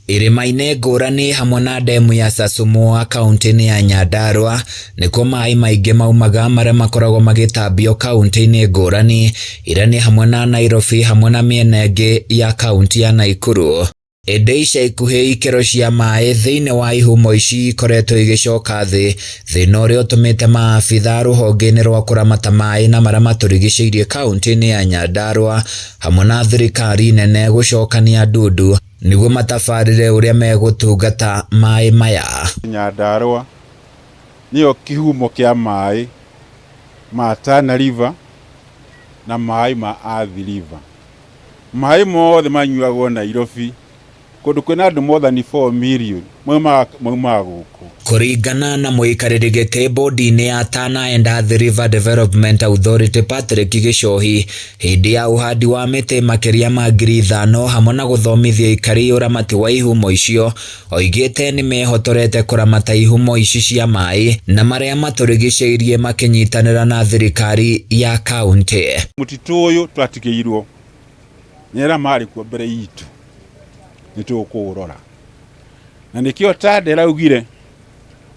Irĩma-inĩ ngũrani hamwe na ndemu ya Sasumua kauntĩ-inĩ ya Nyandarua nĩkuo maĩ maingĩ maumaga marĩa makoragwo magĩtambio kauntĩ-inĩ ngũrani iria nĩ hamwe na Nairobi hamwe na mĩena ĩngĩ ya kauntĩ ya Naikuru. Ĩndĩ ica ikuhĩ ikĩro cia maĩ thĩinĩ wa ihumo ici ikoretwo igĩcoka thĩ, thĩna ũrĩa ũtũmĩte maabitha rũhonge-inĩ rwa kũramata maĩ na marĩa matũrigicĩirie kauntĩ-inĩ ya Nyandarua hamwe na thirikari nene gũcokania ndundu nĩguo matabarĩre ũrĩa megũtungata maĩ maya. Nyandarua nĩyo kĩhumo kĩa maĩ ma Tana River na maĩ ma Athi River. Maĩ mothe manyuagwo Nairobi kũndũ kwĩna andũ more than 4 million maumaga gũkũ. Kũringana na mũikarĩri gĩtĩ bodi-inĩ ya Tana and Athi River Development Authority Patrick Gĩcohi, hĩndĩ ya ũhandi wa mĩtĩ makĩria ma 5000 hamwe na gũthomithia aikari ũramati wa ihumo icio, oigĩte nĩ mehotorete kũramata ihumo ici cia maĩ na marĩa matũrigicĩirie makĩnyitanĩra na thirikari ya kauntĩ. Mũtitũ ũyũ twatigĩirwo nĩ arĩa marĩ kuo mbere itũ nĩ tũkũũrora, na nĩkĩo Tanda ĩraugire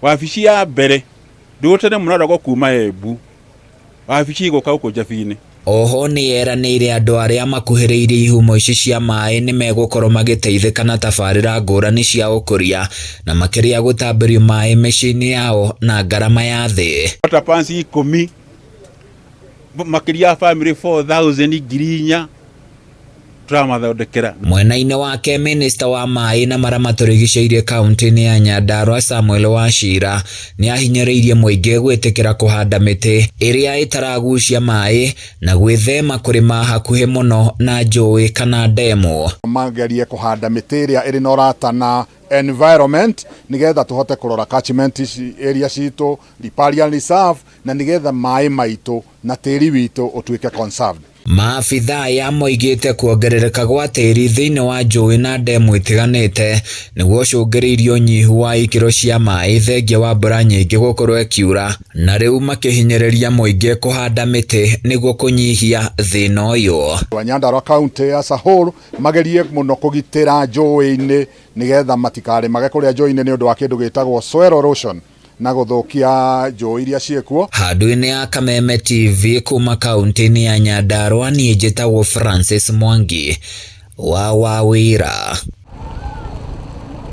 wabici ya mbere ndũgũtene mũno kuma Embu, wabici ĩgũka gũkũ Njabi-inĩ. Oho nĩ yeranĩire andũ arĩa makuhĩrĩirie ihumo ici cia maĩ nĩ megũkorwo magĩteithĩka na tabarĩra ngũrani cia ũkũria na makĩria gũtambĩrio maĩ mĩciĩ-inĩ yao na ngarama ya thĩ. Water pans 10 makĩria ya family 4000 4,000 tũramathondekera. Mwena-inĩ wake minista wa maĩ na marĩa matũrigicĩirie kauntĩ-inĩ ya Nyandarua Samuel Wachira nĩ ahinyĩrĩirie mũingĩ gwĩtĩkĩra kũhanda mĩtĩ ĩrĩa ĩtaragucia maĩ na gwĩthema kũrĩma hakuhĩ mũno na njũĩ kana ndemu. Magerie kũhanda mĩtĩ ĩrĩa ĩrĩ na ũrata na environment nigetha tũhote kũrora catchment area citũ, riparian reserve, na nigetha maĩ maitũ na tĩri witũ ũtuĩke conserved. Maabithaa aya moigĩte kuongerereka gwa tĩri thĩinĩ wa njũĩ na ndemu itiganĩte nĩguo ũcũngĩrĩirie ũnyihu wa ikĩro cia maĩ thengia wa mbura nyingĩ gũkorwo ĩkiura na rĩu makĩhinyĩrĩria mũingĩ kũhanda mĩtĩ nĩguo kũnyihia thĩna ũyũ. Wa Nyandarua County as a whole magerie mũno kũgitĩra njũĩ-inĩ nigetha matikarĩmage kũrĩa njũĩ-inĩ nĩ ũndũ wa kĩndũ gĩtagwo soil erosion na gũthũkia njũĩ iria ciĩkuo. Handũ-inĩ ya Kameme TV kuma kaunti-inĩ ya Nyandarua niĩ njĩtagwo Francis Mwangi wa Wawĩra.